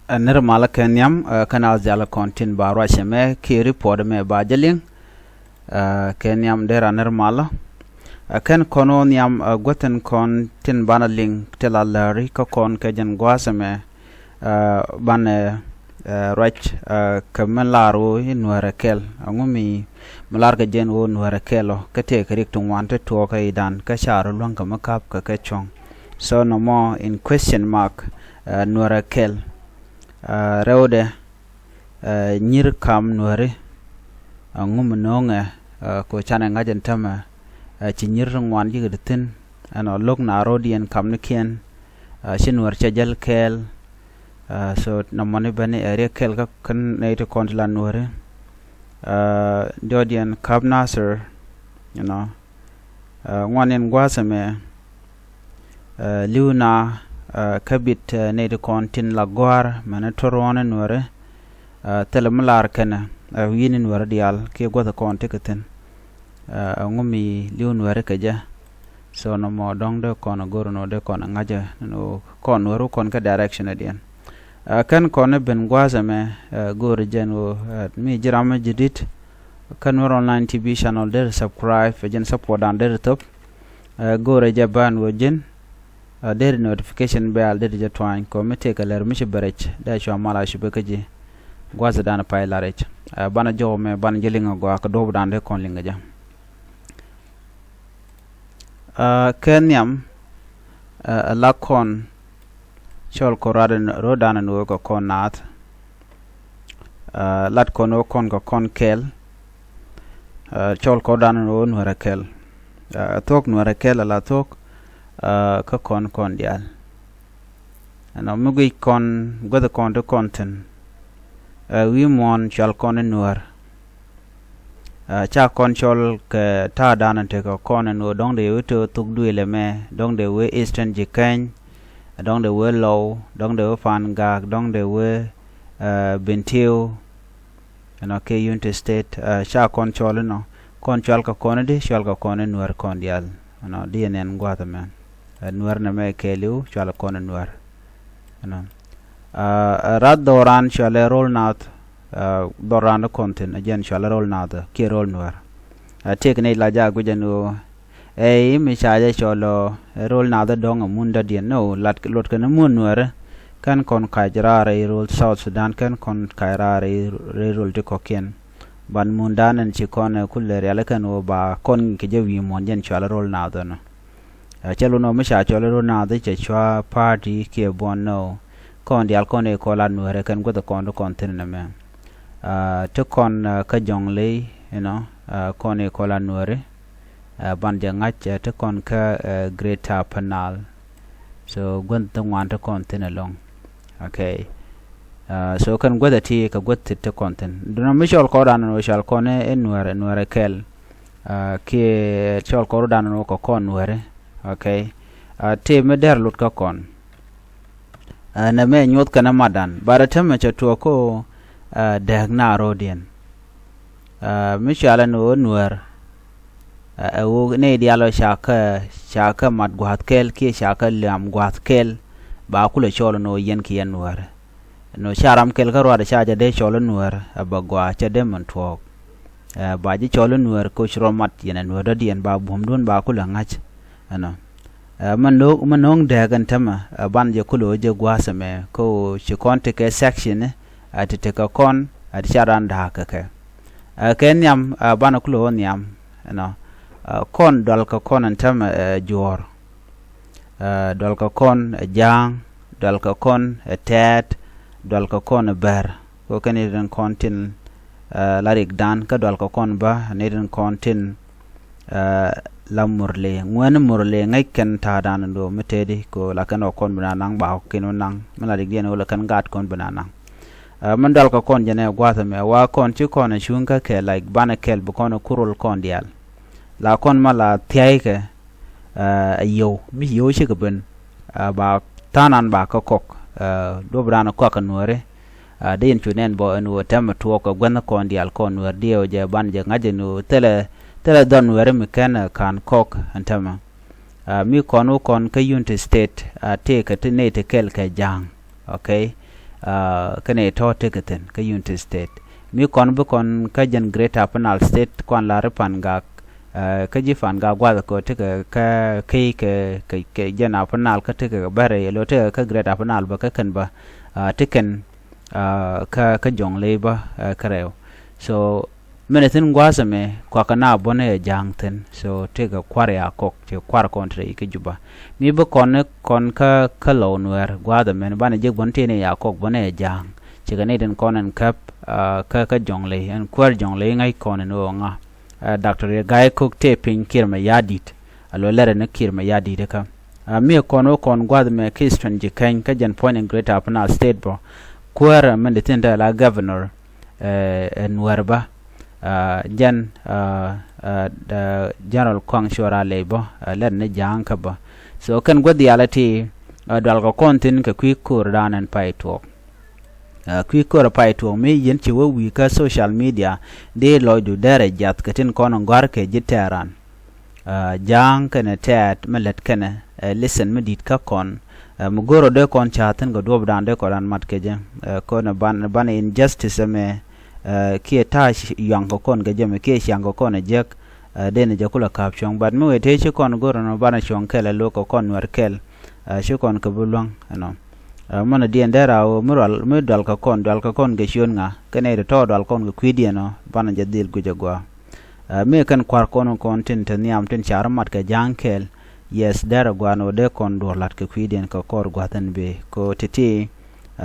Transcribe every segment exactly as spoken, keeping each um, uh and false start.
Ɛ nir malä kɛ nhiam, ɛ, kɛn a dhial kɔn tin ba ruacɛ mɛ kiɛ report mɛ ba jɛ liŋ. Ɛ, kɛ nhiam dee ra nir malä. Ɛ, kɛn kɔn wä nhiam, ɛ, guäthin kɔn tin banɛ liŋ ti la lääri kä kɔn kɛ jɛn gua̱a̱thɛ mɛ, ɛ, banɛ, ɛ, ruac, ɛ, kɛ mi lar wä i̱ nuäärɛ kɛl. Ɛŋu mi, mi lar kɛ jɛn wä nuäärɛ kɛl ɔ, kä tëë kɛ rik ti ŋuan ti tuɔɔk kɛ i̱dan, kä ca rɔ luäŋ kɛ mi kap kɛ kɛ cuɔ̱ŋ. So nɔmɔ in question mark, ɛ, nuäärɛ kɛl. Ɛ, rɛwdɛ, ɛ, nyir kam nuääri, ɛ, ŋum no̱o̱ŋɛ, ɛ, ko canɛ ŋa̱c ɛn tämɛ, ɛ, ci nyir ti ŋuan ji̱ kɛ ti thi̱n, ɛn ɔ lo̱k na ro̱o̱diɛn kamnikiɛn, ɛ, ci nuäär cɛ jäl kɛɛl, ɛ, so nɔmɔni beni area kɛl kä kän nɛy ti kɔn ti la nuääri, ɛ, diɔ̱ɔ̱diɛn kap Nasir, you know, ɛ, ŋuan in gua̱a̱th ɛmɛ, ɛ, li̱w na, ɛ, kä bit, ɛ, nɛy ti kɔn tin la gɔ̱a̱r mɛn tor ruɔ̱n in nuääri, ɛ, thilɛ mi lar kɛnɛ, ɛ, wi̱i̱n in nuääri diaal kiɛ gua̱th kɔn ti kɛ thi̱n. Ɛ, ɛŋu mi li̱w nuääri kɛ jɛ. So nɔmɔ dɔ̱ŋ dee kɔn go̱r nɔ dee kɔn ŋa̱cä nɔ kɔn nuääri kɔn kɛ direction diɛn. Ɛ, kɛn kɔn i̱ ben gua̱a̱th ɛmɛ, ɛ, go̱o̱ri jɛn ɣöö, ɛ, mi ji̱ ram mi ji̱ di̱t. Kä Nuer Online T V channel deri subscribe, ɛ jɛn support dan deri thop. Ɛ, go̱o̱rɛ jɛ bän ɣöö ji̱n, ɛ, deri notification bell deri jɛ tuany kɔ mi tëëkɛ lɛr mi ci bɛrɛc dee cua mal a cupɛ kä ji̱. Gua̱a̱th dan pay laric. Ɛ, banɛ jɔw mɛ banɛ ji̱ liŋ a gɔaa kɛ duɔ̱p dan dee kɔn liŋ kɛ jɛ. Ɛ, kɛ nhiam, ɛ, ɛ la kɔn cɔl kɔ ruadan, ruadan ni wä kɛ kɔn naath. Ɛ, lat kɔn wä kɔn kɛ kɔn kɛl. Ɛ, cɔl kɔ ruadan ni wä nuɛrɛ kɛl. Ɛ, thuɔk nuɛrɛ kɛl ɛ la thuɔk, ɛ, kä kɔn kɔn diaal. Ɛnɔ mi guic kɔn guäth kɔn ti kɔn thi̱n. Ɛ, wi̱i̱ muɔ̱ɔ̱n cual kɔn i̱ nuäär. Ɛ, ca kɔn cɔl kɛ ta̱a̱ da̱a̱n in tekɛ kɔn in ɣöö dɔ̱ŋ dee wee te thuk duëël ɛmɛ, dɔ̱ŋ dee wee Eastern Jikäny, dɔ̱ŋ dee wee Lɔw, dɔ̱ŋ dee wee Pangak, dɔ̱ŋ dee wee, ɛ, Bentiu, ɛnɔ kɛ Unity State, ɛ, ca kɔn cɔl inɔ, kɔn cual kɛ kɔn idi, cual kɛ kɔn i̱ nuäär kɔn diaal, ɛnɔ di ɛn ɛn gua̱a̱th ɛmɛ. Ɛ, nuäär nɛmɛ kɛɛliw, cual kɔn i̱ nuäär. Ɛnɔ. Ɛ, ɛ, rath dhɔran cualɛ rol nath, ɛ, dhɔran kɔn thi̱n, ɛ jɛn cualɛ rol nath, kiɛ rol nuäär. Ɛ, tëëk ni la jak guic ɛn ɣöö, ɛ, i̱ mi ca jɛ cɔl ɔ, ɛ, rol nath dɔ̱ŋ ɛ mun dɔ̱diɛn. No, lat, lot kɛn mun nuäärä. Kɛn kɔn kac raar ɛ rol South Sudan, kɛn kɔn kac raar ɛ rol ti kɔ̱kiɛn. Ban mun dan ɛn ci kɔn ɛ kulɛ rial kɛn ɣöö ba kɔn kɛ jɛ wi̱i̱ muɔ̱n jɛn cualɛ rol nath ɛnɔ. Ɛ, cɛ lun ɔ mi ca cɔl i̱ run naath cɛ cua party kiɛ buɔn nɔ. Kɔn diaal kɔn i̱ kɔl a nuäärɛ kɛn guäth kɔn ti kɔn thi̱n nɛmɛ. Ɛ, ti kɔn, ɛ, kä Jɔŋley, you know, ɛ, kɔn i̱ kɔl a nuäärɛ. Ɛ, ban jɛ ŋa̱c, ɛ, ti kɔn kä, ɛ, Greater Penal. So guäth ti ŋuan ti kɔn thi̱n ɛlɔ̱ŋ. Okay. Ɛ, so kɛn guäth ɛ ti kɛ guäth ti ti kɔn thi̱n. Dunɔ mi cɔl kɔn dan ɔ cɔl kɔn i̱ nuäärɛ, nuäärɛ kɛl. Ɛ, kiɛ cɔl kɔn rudan wä kɛ kɔn nuäärɛ. Okay. Ɛ, tëë mi dɛr lut kä kɔn. Ɛ, nɛmɛ nyuɔth kɛn ɛ matdan. Bat ɛ täämɛ cɛ tuɔɔk kä, ɛ, dääk na ro̱o̱diɛn. Ɛ, mi cualɛ ni ɣöö nuäär. Ɛ, ɛ ɣöö nɛy diaal ɔ ca kɛ, ca kɛ mat gua̱a̱th kɛl kiɛ ca kɛ liam gua̱a̱th kɛl. Ba kulɛ cɔl ni ɣöö yɛn kiɛ nuäärɛ. Nɔ ca ram kɛl kä ruaadɛ ca jɛ dee cɔl i̱ nuäär, ɛ bɛ gɔaa cɛ dee min tuɔɔk. Ɛ, ba ji̱ cɔl i̱ nuäär kä ci rɔ mat yɛn ɛ nuäär dɔ̱diɛn ba buɔ̱mdun ba kulɛ ŋa̱c. Ɛnɔ. Ɛ, mɛ no̱o̱ŋ, mɛ no̱o̱ŋ dääk ɛn tämɛ, ɛ, ban jɛ kulɛ wä jɛ gua̱a̱th ɛmɛ, kä ɣöö ci kɔn tekɛ section, ɛ, ti tekɛ kɔn, ɛ, ti ca raan da̱a̱k kɛ kɛ. Ɛ, kɛ nhiam, ɛ, banɛ kulɛ wä nhiam, ɛnɔ. Ɛ, kɔn dual kɛ kɔn ɛn tämɛ, ɛ, juɔ̱ɔ̱r. Ɛ, dual kɛ kɔn ɛ ja̱a̱ŋ, dual kɛ kɔn ɛ tɛɛt, dual kɛ kɔn ɛ bär. Kɛ kɛn i̱ rin kɔn tin, ɛ, la rikdan kä dual kɛ kɔn bä ni rin kɔn tin, ɛ, la murle. Ŋuɛn murle ŋäc kɛn ta̱a̱dan in do̱ mi tëëdi kɛ la kɛn ɔ kɔn bi na naŋ ba kɛn wä naŋ. Mi la rikdiɛn wä la kɛn gaat kɔn bi na naŋ. Ɛ, min dual kɛ kɔn jɛn ɛ gua̱th ɛmɛ wa kɔn ci kɔn ɛ cuŋ kä kɛ, like, banɛ kɛl bi kɔn ɛ kurul kɔn diaal. La kɔn ma la thia̱ykɛ, ɛ, yio̱w, mi yio̱w cikɛ ben, ɛ, ba tha̱a̱ŋ an ba kä kɔk, ɛ, duɔ̱p raan kɔak kɛ nuääri, ɛ, dee in cu nɛn bä ɛn ɣöö tɛmɛ tuɔɔk kɛ guänh kɔn diaal kɔn nuäär diɛw jɛ ban jɛ ŋa̱c ɛn ɣöö thilɛ, thilɛ dhɔn nuääri mi kɛn, ɛ, ka̱n kɔk ɛn tɛmɛ. Ɛ, mi kɔn wä kɔn kä Unity State, ɛ, tëëkɛ ti nɛy ti kɛl kɛ ja̱a̱ŋ. Okay. Kä nɛy tɔ̱ tekɛ thi̱n kä Unity State. Mi kɔn bi kɔn kä jɛn Greater Upper Nile State kuan lar i̱ Pangak. Kä ji̱ Pangak gua̱th kɛ ɣöö tekɛ kä key kɛ kɛ jɛn Upper Nile kä tekɛ kɛ bärɛ yɛ lo̱ tekɛ kä Greater Upper Nile bä kä kɛn bä. Ti kɛn kä kä Jonglei bä kä rɛw. So mɛn thi̱n gua̱a̱th ɛmɛ kuakä na buɔ̱n ɛ Ja̱a̱ŋ thi̱n. So tekɛ kua̱r ya kɔk, cɛ kua̱r kɔn te rɛy kä Juba. Mi bi kɔn kɔn kä kä Lɔw Nuɛɛr gua̱a̱th ɛmɛn banɛ jek buɔ̱n tëë ni ya kɔk buɔ̱n ɛ Ja̱a̱ŋ. Cɛ kɛ ni tin kɔn ɛn käp kä kä Jonglei, ɛn kuäär Jonglei ŋa̱c kɔn ɛn ɣöö ŋa. Doctor Riek Gai Kok tëë piny Kiir Mayardit. A luɔl lɛrɛ ni Kiir Mayardit kä mi kɔn wä kɔn gua̱th mɛ ki Eastern Jikäny kä jɛn puɔ̱ny in Greater Upper Nile State bä. Kuäärä mɛn di thi̱n te la governor ɛ Nuɛr bä. Jɛn General Kuaŋ Cuɔr Alɛy bä lɛr ni Ja̱a̱ŋ kä bä. So kɛn gua̱th diaal ti dual kɛ kɔn thi̱n kɛ kui̱ ko̱r dan ɛn pay tuɔɔk. Kui̱ ko̱r pay tuɔɔk mi yɛn ci wä wi̱i̱ kä social media di lɔcdu derɛ jiath kɛ tin kɔn in gɔ̱a̱r kɛ ji̱ tɛɛran. Ja̱a̱ŋ kɛnɛ tɛɛt mi lät kɛnɛ ɛ listen mi di̱t kä kɔn. Mi go̱o̱rä dee kɔn ca̱a̱ thi̱n kɛ duɔ̱ɔ̱pdan dee kɔn ran mat kɛ jɛ. Kɔn banɛ injustice ɛmɛ kiɛ ta̱a̱ yuaŋ kɛ kɔn kɛ jɛ mi kiɛ ciaŋ kɛ kɔn ɛ jiäk. Dee ni jɛ kulɛ ka̱a̱p cuɔ̱ŋ, but mi wëë tëë ci kɔn go̱o̱rä nɔ banɛ cuɔ̱ŋ kɛl ɛ lo̱k kɛ kɔn Nuɛr kɛl. Ci kɔn kɛ bi luäŋ ɛnɔ. Mɔnɛ diɛn dee raw mi dual kɛ kɔn, dual kɛ kɔn kɛ ciöt ŋa kɛnɛ ri tɔ̱ dual kɔn kɛ kui̱diɛn ɔ banɛ jɛ dhil guic ɛ gɔaa. Mi kɛn kua̱r kɔn kɔn tin te nhiam tin car mat kɛ Ja̱a̱ŋ kɛɛl. Yes, derɛ gua̱a̱n ɣöö dee kɔn duɔ̱ɔ̱r la̱t kɛ kui̱diɛn kɛ kɔr gua̱th ɛn bëë kɛ ɣöö ti̱ti̱.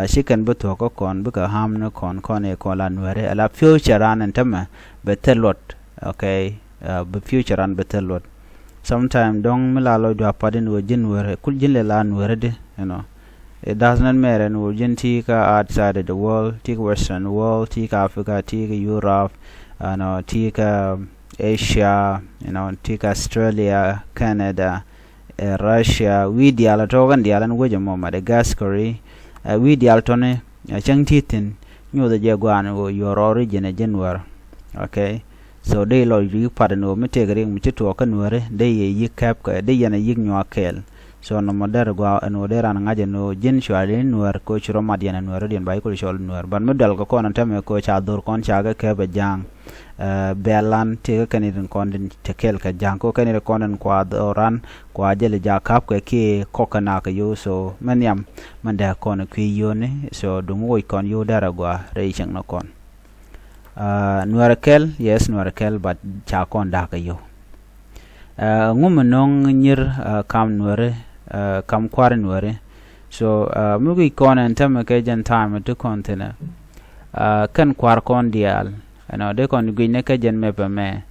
Ci kɛn bi thuɔ̱k kä kɔn bikɛ ha̱a̱m ni kɔn kɔn ëë kɔn la Nuɛri ala future ran ɛn tämɛ bɛ thil luɔt. Okay. Bi future ran bɛ thil luɔt. Sometime dɔ̱ŋ mi la lɔcdu a pat in ɣöö ji̱n Nuɛri kul ji̱n lɛ la Nuɛri di, you know. It does not matter ɛn ɣöö ji̱n ti kä outside of the world, ti kä Western world, ti kä Africa, ti kä Europe, ɛnɔ ti kä Asia, you know, ti kä Australia, Canada, Russia, wi̱i̱ diaal tɔ̱ kɛn diaal ɛn wecɛ mɔ Madagascar. Wi̱i̱ diaal tɔ̱ni cäŋ ti thi̱n nyothɛ jɛ gua̱a̱n ɣöö your origin ɛ ji̱n Nuɛr. Okay. So dee lɔcdu yi̱k pat ɛn ɣöö mi tëëkɛ riɛk mi ci tuɔɔk kä Nuɛri dee yɛ yi̱k kɛp kɛ dee yɛn ɛ yi̱k nyuak kɛɛl. So nɔmɔ derɛ gɔaa ɛn ɣöö dee ran ŋa̱c ɛn ɣöö ji̱n cua li Nuɛr kɛ ɣöö ci rɔ mat yɛn ɛ Nuɛr rɔ̱diɛn ba ci kulɛ cɔl Nuɛr. But mi dual kɛ kɔn ɛn tämɛ kɛ ɣöö ca dhor kɔn ca kɛ kɛp ɛ Ja̱a̱ŋ. Bɛl lan tëëkɛ kɛn i̱ tin kɔn tin te kɛɛl kɛ Ja̱a̱ŋ kɛ ɣöö kɛn i̱ tin kɔn tin kua dhor ran kua jɛl jaak ka̱p kɛ kiɛ kɔk kɛ nak kɛ yio̱w. So mɛ nhiam mɛn dee kɔn kui̱ yio̱wni. So duŋ woc kɔn yio̱w derɛ gɔaa rɛy cieŋ ni kɔn. Nuɛrɛ kɛl, yes, Nuɛrɛ kɛl, but ca kɔn da̱k kɛ yio̱w. Ŋu mi no̱o̱ŋ nyir kam Nuɛri, kam kua̱r Nuɛri. So mi guic kɔn ɛn tämɛ kɛ jɛn time ti kɔn thi̱nɛ. Kɛn kua̱r kɔn diaal ɛnɔ dee kɔn guic ni kɛ jɛn mɛpɛ mɛ.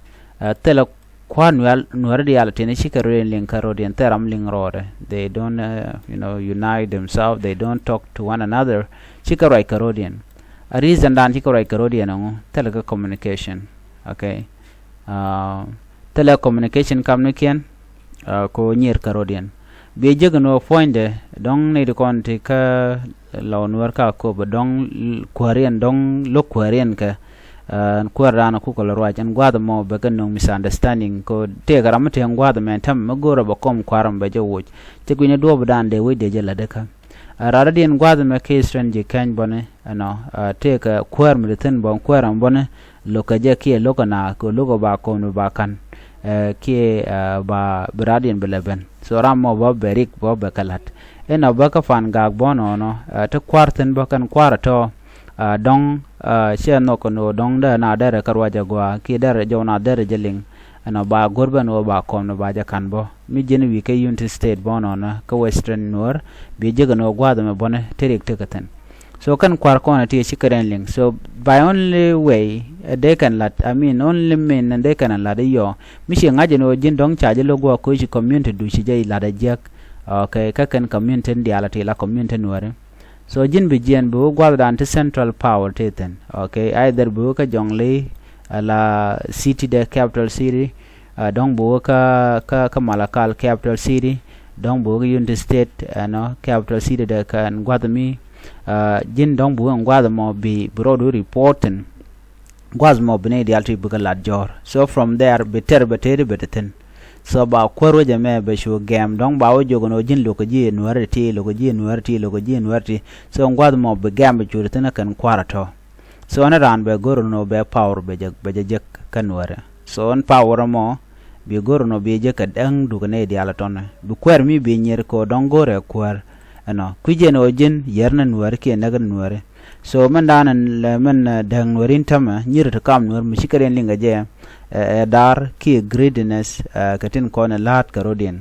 Thilɛ kua̱r Nuɛr, Nuɛri diaal tini cikɛ rɔ̱diɛn liŋ kä rɔ̱diɛn thil ram liŋ rɔɔdɛ. They don't, you know, unite themselves, they don't talk to one another. Cikɛ ruac kä rɔ̱diɛn. A reason dan cikɛ ruac kä rɔ̱diɛn ɛŋu thilɛ kä communication. Okay. Thilɛ communication kamnikiɛn. Ko nyier kä rɔ̱diɛn. Biɛ jek ni wä puɔ̱nydɛ dɔ̱ŋ ni di kɔn ti kä Lɔw Nuɛr ka kop dɔ̱ŋ kuääriɛn dɔ̱ŋ lo̱k kuääriɛn kɛ. Kuäär dan kukɛ lɔ ruac ɛn gua̱a̱th mɔ bɛ kɛ no̱o̱ŋ misunderstanding ko tëëkɛ ram mi tëë ɛn gua̱a̱th mɛ ɛn tämɛ mi go̱o̱rä bɛ kɔm kua̱r ɛmɛ bɛ jɛ woc. Cɛ gui̱n ni duɔ̱ɔ̱p dan dee wec dee jɛ lätdä kä. Ɛ rat rɔ̱diɛn gua̱a̱th ɛmɛ kɛ Eastern Jikäny bɔni ɛnɔ tëëkɛ kuäär mi ti thi̱n bɔn kuäär ɛmɛ bɔni. Lo̱kɛ jɛ kiɛ lo̱kɛ na kɛ lo̱kɛ ba kɔn ba ka̱n kiɛ ba bi radiɛn bi lɛ ben. So ram mɔ bä bɛ rik bä bɛ kɛ la̱t. Inɔ bä kä Pangak bä nɔnɔ ti kua̱r thi̱n bä kɛn kua̱r tɔ̱. Dɔ̱ŋ cɛ nhɔk kɛ ni ɣöö dɔ̱ŋ dee na derɛ kä ruacɛ gɔaa kiɛ derɛ jɔw na derɛ jɛ liŋ. Ɛnɔ ba go̱r ben ɣöö ba kɔn ba jɛ ka̱n bä mi ji̱n wi̱i̱ kä Unity State bä nɔnɔ kä Western Nuer. Bi jek ni ɣöö gua̱a̱th ɛmɛ bäni ti rik tekɛ thi̱n. So kɛn kua̱r kɔn ɛ ti ɛ ci kɛ rɛn liŋ. So by only way ɛ dee kɛn lat, I mean only mean ɛ dee kɛn ɛ lat i̱ yɔ mi ci ŋa̱c ɛn ɣöö ji̱n dɔ̱ŋ ca ji̱ lo̱k guɔ koci community du ci jɛ lat ɛ jiäk. Okay, kä kɛn community in diaal ɛ ti la community Nuɛri. So ji̱n bi jiɛn bi wä gua̱thdan ti central power ti thi̱n. Okay, either bi wä kä Jonglei ala city dɛ capital city. Dɔ̱ŋ bi wä kä kä Malakal capital city. Dɔ̱ŋ bi wä kä Unity State ɛnɔ capital city dɛ kɛn gua̱th mi. Ji̱n dɔ̱ŋ bi wä ɛn gua̱th mɔ bi bi rɔɔdu reporting. Gua̱th mɔ bi ni diaal ti bikɛ lat jɔ̱ɔ̱r. So from there bi tɛr bɛ tëëdi bɛ ti thi̱n. So ba kuäär wecɛ mɛ bɛ cu gɛm dɔ̱ŋ ba wä jok ɛn ɣöö ji̱n lo̱k kɛ ji̱ ɛ nuäärä ti, lo̱k kɛ ji̱ ɛ nuäärä ti, lo̱k kɛ ji̱ ɛ nuäärä ti. So ɛn gua̱th mɔ bi gɛm bɛ cu ti thi̱n ɛ kɛn kua̱r ɛ tɔ̱. So ɛn raan bɛ go̱r ɛn ɣöö bɛ power bɛ jɛ, bɛ jɛ jek kä nuäärä. So ɛn power ɛmɔ bi go̱r ɛn ɣöö bi jek kɛ däŋ dukɛ nɛy diaal ɛ tɔ̱nɛ. Bi kuäär mi bi nyier kɛ ɣöö dɔ̱ŋ go̱rɛ kuäär. Ɛnɔ kui̱ jɛn ɣöö ji̱n yär ni nuääri kiɛ näk ni nuääri. So mɛn da̱a̱n ɛn lɛ mɛn, eh, däk nuääri in tämɛ nyiri ti kam nuäär mi ci kɛ riɛn liŋ kɛ jɛ, eh, ɛ da̱a̱r kiɛ greediness, eh, kɛ tin kɔn ɛ la̱a̱t kɛ rɔ̱diɛn.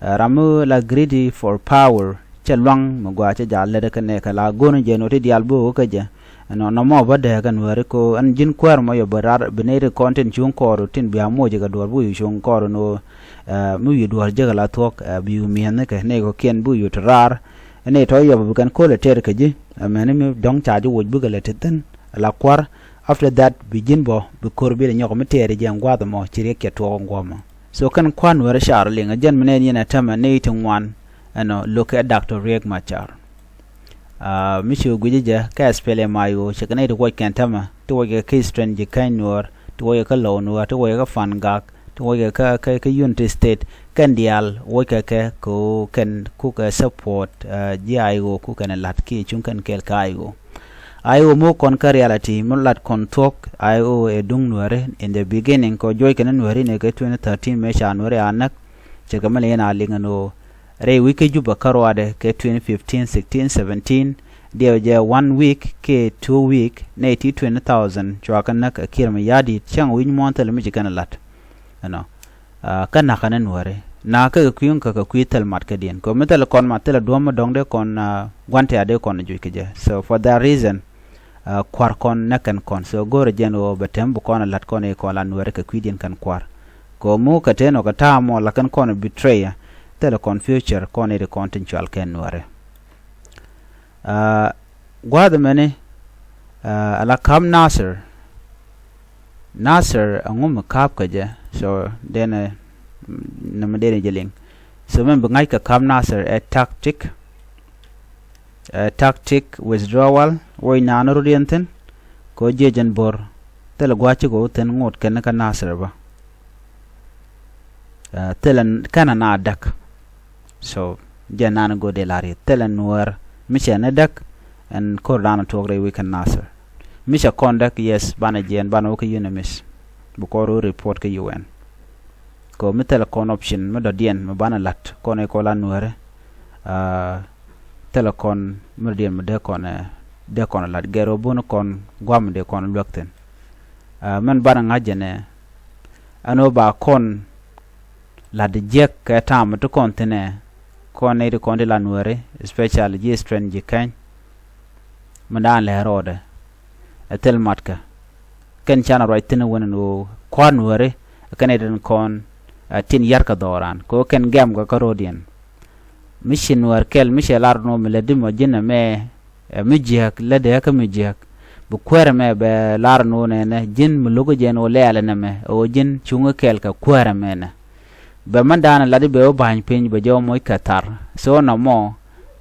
Eh, ram mi la greedy for power cɛ luaŋ mi gɔaa cɛ jaal lätdɛ kɛ nɛɛkɛ la go̱o̱n jɛ nuɔ̱t ti diaal bi wä kä jɛ. Ɛnɔ nɔmɔ bä dääk ɛ nuääri ko ɛn ji̱n kuäär mɔ yɔ bi raar bi nɛy ti kɔn tin cuŋ kɔɔr tin bia moc kɛ duɔ̱ɔ̱r bi wi̱i̱ cuŋ kɔɔr ɛn ɣöö, eh, mi wi̱i̱ duɔ̱ɔ̱r jek ala thuɔ̱k, eh, bi wi̱i̱ mi̱eth ni kɛ nɛy kɔ̱kiɛn bi wi̱i̱ ti raar. Nɛy tɔ̱ yɔp bi kɛn ko̱l ɛ tɛɛr kä ji̱, eh, mɛni mi dɔ̱ŋ ca ji̱ woc bikɛ lɛ ti thi̱n ala kua̱r. After that bi ji̱n bɔ bi ko̱r bi lɛ nyɔk mi tɛɛr jiɛn gua̱a̱th ɛmɔ ci riɛk cɛ tuɔɔk ɛn guɔ̱mɔ. So kɛn kua̱r nuäärä car liŋ ɛ jɛn mi nɛn yɛn ɛ tämɛ nɛy ti ŋuan ɛnɔ lo̱k kɛ Doctor Riek Machar. Ah, mi ci guic jɛ kɛ SPLM-IO cɛ kɛ nɛy ti wuɔc kɛn tämɛ, ti wuɔc kɛ kɛ Eastern Jikäny Nuäär, ti wuɔc kɛ kä Lou Nuäär, ti wuɔc kɛ kä Fangak, ti wuɔc kɛ kä, kä, kä Unity State, kɛn diaal wuɔc kɛ kɛ kɛ ɣöö kɛn kukɛ support, ah, ji̱ IO kukɛn ɛ la̱t kiɛ cuŋ kɛn kɛɛl kä IO. IO mi wä kɔn kä reality mi lat kɔn thuɔ̱k IO ɛ duŋ nuääri in the beginning kɛ ɣöö juɔc kɛn nuääri ni kɛ twenty thirteen mëë ca nuääri a näk. Ce̱tkɛ mi lɛ yɛn a liŋ ɛn ɣöö rɛy wi̱c kä Juba kä ruaadɛ kɛ twenty fifteen, sixteen, seventeen, diɛw jɛ one week kiɛ two week nɛy ti twenty thousand cua kɛ näk ɛ Kiir Mayardit cäŋ wi̱c muɔ̱ɔ̱n thilɛ mi ci kɛn ɛ la̱t. Ɛnɔ, ah, kä na̱kä ni nuääri na̱kä kɛ kui̱ kä kɛ kui̱ thil mat kädiɛn kɛ mi thil kɔn mat thil duɔ̱m mi dɔ̱ŋ dee kɔn, ah, gua̱n tɛ̈ a dee kɔn juc kɛ jɛ. So for that reason, ah, kua̱r kɔn näk kɛn kɔn. So go̱o̱rɛ jɛn ɣöö bɛ tɛm bi kɔn a la̱t kɔn i̱ kɔn la nuääri kɛ kui̱diɛn kɛn kua̱r. Kɛ ɣöö mi wä kɛ tëë nɔ kɛ ta̱a̱ mɔ la kɛn kɔn betray, thilɛ kɔn future kɔn i̱ ti kɔn tin cual kɛn nuääri. Ah, gua̱a̱th mɛni, ah, ala ka̱p Nasir. Nasir ɛŋu mi ka̱p kä jɛ? So denɛ, mm, nɛmɛ denɛ jɛ liŋ. So mɛn bi ŋa̱c kɛ ka̱p Nasir ɛ tactic, ɛ tactic withdrawal. Woc naan rut yɛn thi̱n kɛ ɣöö jiɛc ɛn bo̱r thilɛ gua̱a̱th cikɛ wä thi̱n ŋot kɛn kä Nasir bä. Ah, thilɛ kɛn ana däk. So jɛ nan go̱o̱r dee la̱r i̱ thilɛ nuäär mi cɛ ni däk. Ɛn ko̱r dan tuɔɔk rɛy wi̱i̱ kɛn Nasir mi cɛ kɔn däk, yes, banɛ jiɛn banɛ wä kä UNMISS. Bi kɔn wä report kä UN. Kɛ mi thilɛ kɔn option mi dɔ̱diɛn mi banɛ la̱t kɔn i̱ kɔn la nuääri. Ah, thilɛ kɔn mi dɔ̱diɛn mi dee kɔn, eh, dee kɔn la̱t gɛr wä bun kɔn gua̱a̱m mi dee kɔn luäk thi̱n. Ah, mɛn banɛ ŋa̱c jɛ nɛ ɛn ɣöö ba kɔn la̱t jiäk kɛ ta̱a̱m ti kɔn thi̱nɛ. Kɔn nɛy ti kɔn ti la nuääri, especially ji̱ Eastern Jikäny. Mi daan lɛ rɔɔdɛ ɛ thil matkɛ. Kɛn canɛ ruac thi̱n wen ɛn ɣöö kua̱r nuääri kɛn nɛy tin kɔn, ah, tin ya̱rkɛ dhɔran kɛ ɣöö kɛn gɛmkɛ kä ro̱diɛn. Mi ci nuäär kɛl mi cɛ lar nɔ mi lät di mɔ ji̱n ɛmɛ, ɛ mi jiääk lätdɛ kä mi jiääk. Bi kuäär ɛmɛ bɛ lar nɔ nɛnɛ ji̱n mi lo̱k jɛ nɔ lɛɛl ɛnɛ mɛ ɛ ɣöö ji̱n cuŋä kɛl kɛ kuäär ɛmɛ nɛ. Bɛ mɛn da̱a̱n ɛ lat i̱ bɛ wä ba̱ny piny bɛ jɛ wä moc kɛ thar. So nɔmɔ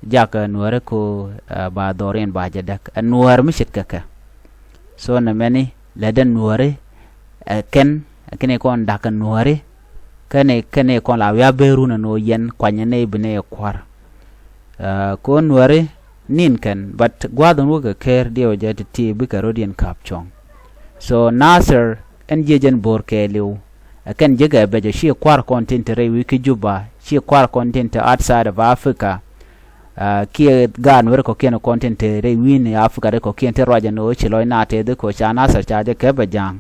jakä nuääri ko, ɛ, ba dhɔr in ba jɛ däk ɛ nuäär mi ce̱tkɛ kɛ. So nɛmɛni lätdɛ nuääri, ɛ kɛn, ɛ kɛn i̱ kɔn da̱k ɛ nuääri. Kɛn i̱, kɛn i̱ kɔn la wiaa ben run ɛn ɣöö yɛn kuanyɛ nɛy bi nɛy ɛ kua̱r. Ah, kɔn nuääri nin kɛn, but gua̱a̱th in wä kɛ ker diɛw jɛ ti ti bikɛ ro̱diɛn ka̱p cuɔ̱ŋ. So Nasir ɛn jiɛc ɛn bo̱r kɛɛliw. Ɛ kɛn jiäkɛ bɛcɛ ci kua̱r kɔn tin te rɛy wi̱i̱ kä Juba, ci kua̱r kɔn tin te outside of Africa. Ah, kiɛ gaat nuääri kɔ̱kiɛn kɔn tin te rɛy wi̱i̱ni Africa ti kɔ̱kiɛn ti ruac ɛn ɣöö ci lɔc na tɛth i̱ ko̱ ca Nasir ca jɛ kɛ bɛ ja̱a̱ŋ.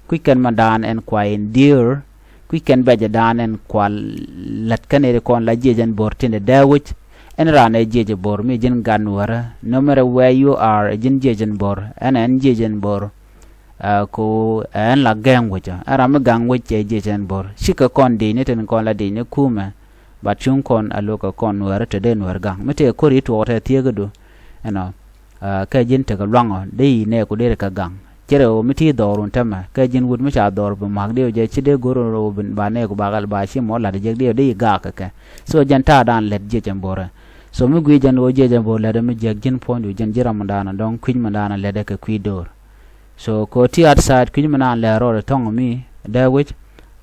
Kui̱c kɛn mɛn da̱a̱n ɛn kua in diöör. Kui̱c kɛn bɛcɛ da̱a̱n ɛn kua lät kä nɛy ti kɔn la jiɛc ɛn bo̱r tin te dee wec. Ɛn raan ɛ jiɛc ɛ bo̱r mi ji̱n gat nuäärä. No matter where you are, ɛ ji̱n jiɛc ɛn bo̱r. Ɛn ɛn jiɛc ɛn bo̱r. Ah, ko ɛn la gɛŋ wecä. Ɛn ram mi gaŋ wec ɛ jiɛc ɛn bo̱r. Cikɛ kɔn di̱cni tin kɔn la di̱cni kumɛ. But cuŋ kɔn a lo̱k kɛ kɔn nuäärä te dee nuäär gaŋ. Mi tëë ko̱r i̱ tuɔɔk tɛ thieekädu. Ɛnɔ. Ah, kɛ ji̱n tekɛ luaŋɔ dee i̱ nɛɛku dee ri kɛ gaŋ. Cɛ rɛ ɣöö mi ti dhɔrun tämɛ kɛ ji̱n wut mi ca dhɔr bi ma̱k diɛw jɛ ci dee go̱r ɣöö ba nɛɛku ba kɛl ba ci mɔ la̱t jek diɛw dee i̱ gaak kɛ kɛ. So jɛn ta̱a̱ dan lät jiɛc ɛn bo̱rɛ. So mi gui̱i̱ jɛn ɣöö jiɛc ɛn bo̱r lät mi jiäk ji̱n puɔ̱nydu jɛn ji̱ ram mi daanɔ dɔ̱ŋ kui̱c mi daanɔ lät ɛ kɛ kui̱ do̱r. So kɛ ɣöö ti outside kui̱c mi daanɔ lät rɔɔdɛ thɔ̱ŋ mi dee wec.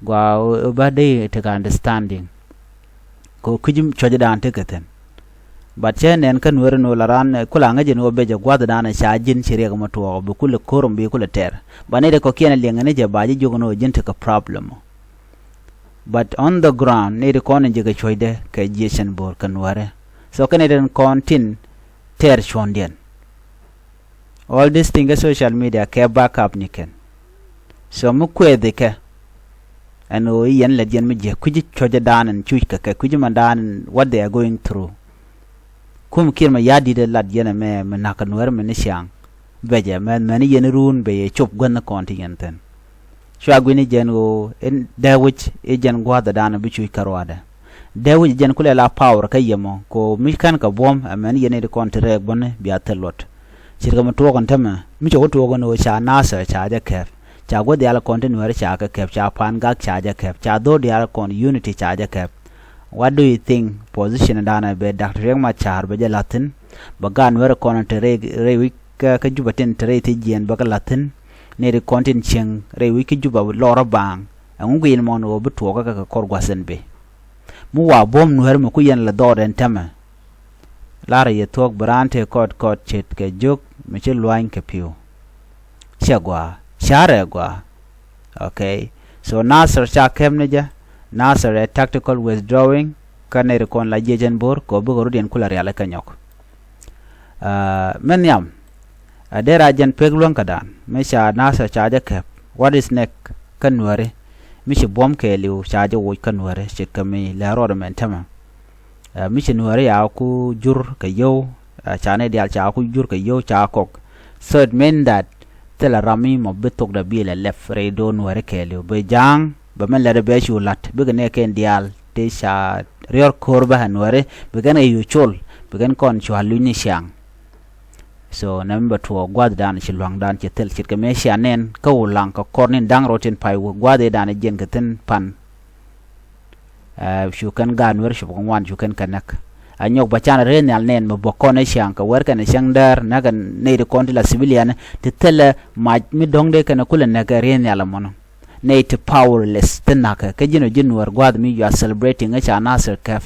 Gua ɣöö ba dee tekɛ understanding kɛ ɣöö kui̱c cuɔ̱cdan tekɛ thi̱n. But cä nɛn kä Nuääri ni ɣöö la raan, eh, kula ŋäc jɛ ni ɣöö bɛ jɛ gua̱thdan ca ji̱n ci riɛk mɔ tuɔɔk bi kulɛ ko̱r bi kulɛ tɛr. But nɛy ti kɔ̱kiɛn liɛŋɛ ni jɛ ba ji̱ jiök ni ɣöö ji̱n tekɛ problem. But on the ground nɛy ti kɔn in ji̱ kɛ cuɔ̱cdɛ kɛ jiɛcɛn bo̱o̱r kɛ Nuääri. So kɛn nɛy ti kɔn tin tɛr cuɔ̱ndiɛn. All this thing kä social media kɛ backup ni kɛn. So mi kuɛɛthi kɛ ɛn ɣöö i̱ yɛn lɛt yɛn mi jiɛ kui̱ci cuɔ̱cɛ daan ɛn cuc kɛ kɛ kui̱ci ma daan ɛn what they are going through. Kum Kiir ma ya̱ di̱t ɛ lat yɛn ɛmɛ mi na̱k kɛ Nuääri mi ni ciaŋ. Bɛ jɛ mɛn mɛn i̱ yɛn iruun bɛ yɛ cop guänh ni kɔn ti yɛn thi̱n. Cua gui̱ni jɛn ɣöö in dee wi̱c i̱ jɛn gua̱a̱th ɛ daan ɛ bi cuc kä ruaadɛ. Dee wi̱c jɛn kulɛ la power kä yɛmɔ kɛ ɣöö mi kɛn kɛ buɔ̱m ɛmɛn yɛn i̱ ti kɔn ti rɛɛk bäni bia thil luɔt. Ce̱tkɛ mi tuɔɔk ɛn tämɛ mi cɛ wä tuɔɔk ɛn ɣöö ca Nasir ca jɛ kɛp. Ca guäth diaal kɔn ti Nuääri ca kɛ kɛp, ca Pangak ca jɛ kɛp, ca dho̱r diaal kɔn Unity ca jɛ kɛp. What do you think position dan ɛ bɛ Doctor Riek Machar bɛ jɛ la̱thi̱n? Bɛ gaat Nuääri kɔn ti rɛy rɛy wi̱c kä kä Juba tin ti rɛy ti jiɛɛn bɛ kɛ la̱thi̱n? Nɛy ti kɔn tin cieŋ rɛy wi̱c kä Juba lɔrä baaŋ. Ɛŋu guic ɛn mɔn ɣöö bi tuɔɔkä kɛ kɛ kɔr gua̱th ɛn bëë? Mi wa buɔ̱m Nuääri mi ku yɛn lɛ dhɔɔr ɛn tämɛ. Larɛ yɛ thuɔ̱k bi raan tëë kɔt kɔt ce̱tkɛ jiök mi ci lua̱ny kɛ pi̱w. Cɛ gɔaa, carɛ gɔaa. Okay. So Nasir ca kɛp ni jɛ. Nasir ɛ tactical withdrawing. Kä nɛy ti kɔn la jiɛcɛn bo̱o̱r kɛ ɣöö bikɛ rɔ̱diɛn kulɛ rialikä nyɔk. Ah, mi nhiam. Ah, dee ra jɛn pek luäŋ kädan mi ca Nasir ca jɛ kɛp. What is next kä Nuääri? Mi ci buɔ̱m kɛɛliw ca jɛ woc kä Nuääri ce̱tkɛ mi lɛ rɔɔdɛ mɛn tämɛ. Ah, mi ci Nuääri ca ku jur kɛ yio̱w, ah, ca nɛy diaal ca ku jur kɛ yio̱w ca kɔk. So it mean that thilɛ ram mi mɔ bi thokdɛ bi lɛ lɛp rɛy do̱r Nuääri kɛɛliw, bi Ja̱a̱ŋ bɛ mɛn lɛt bɛ cu la̱t bikɛ nɛɛkɛn diaal ti ca riɔ̱r ko̱r bä ɛ Nuääri, bi kɛn kɛ yo̱ col, bi kɛn kɔn cua luny ni ciaŋ. So nɛ mi bɛ tuɔɔk gua̱thdan ci lua̱ŋdan ci thil ce̱tkɛ mëë cia nɛn kä Ulaŋ kɛ kɔr ni da̱ŋ rɔ tin pay wä gua̱thidan jiɛn kɛ thi̱n pan. Eh, cu kɛn gaat Nuääri cop kɛ ŋuan cu kɛn kɛ näk. A nyɔk bä can riee nhial nɛn mi bä kɔn i̱ ciaŋ kɛ wɛr kɛn i̱ cäŋ däär näk kɛn nɛy ti kɔn ti la civilian ti thilɛ mac mi dɔ̱ŋ dee kɛn kulɛ näk kɛ riee nhial ɛmɔnɔ. Nɛy ti powerless ti na̱kɛ kä ji̱n ɔ ji̱n Nuäär gua̱a̱th mi you are celebrating i̱ ca Nasir kɛp.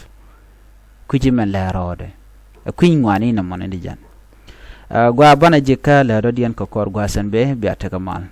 Kui̱ci mɛn lɛ rɔɔdɛ ɛ kui̱ny ŋuani nɔmɔ ni di jɛn. Eh, gua banɛ ji̱ kä lɛ dɔ̱diɛn kɛ kɔr gua̱a̱th ɛn bee bia tekɛ mal.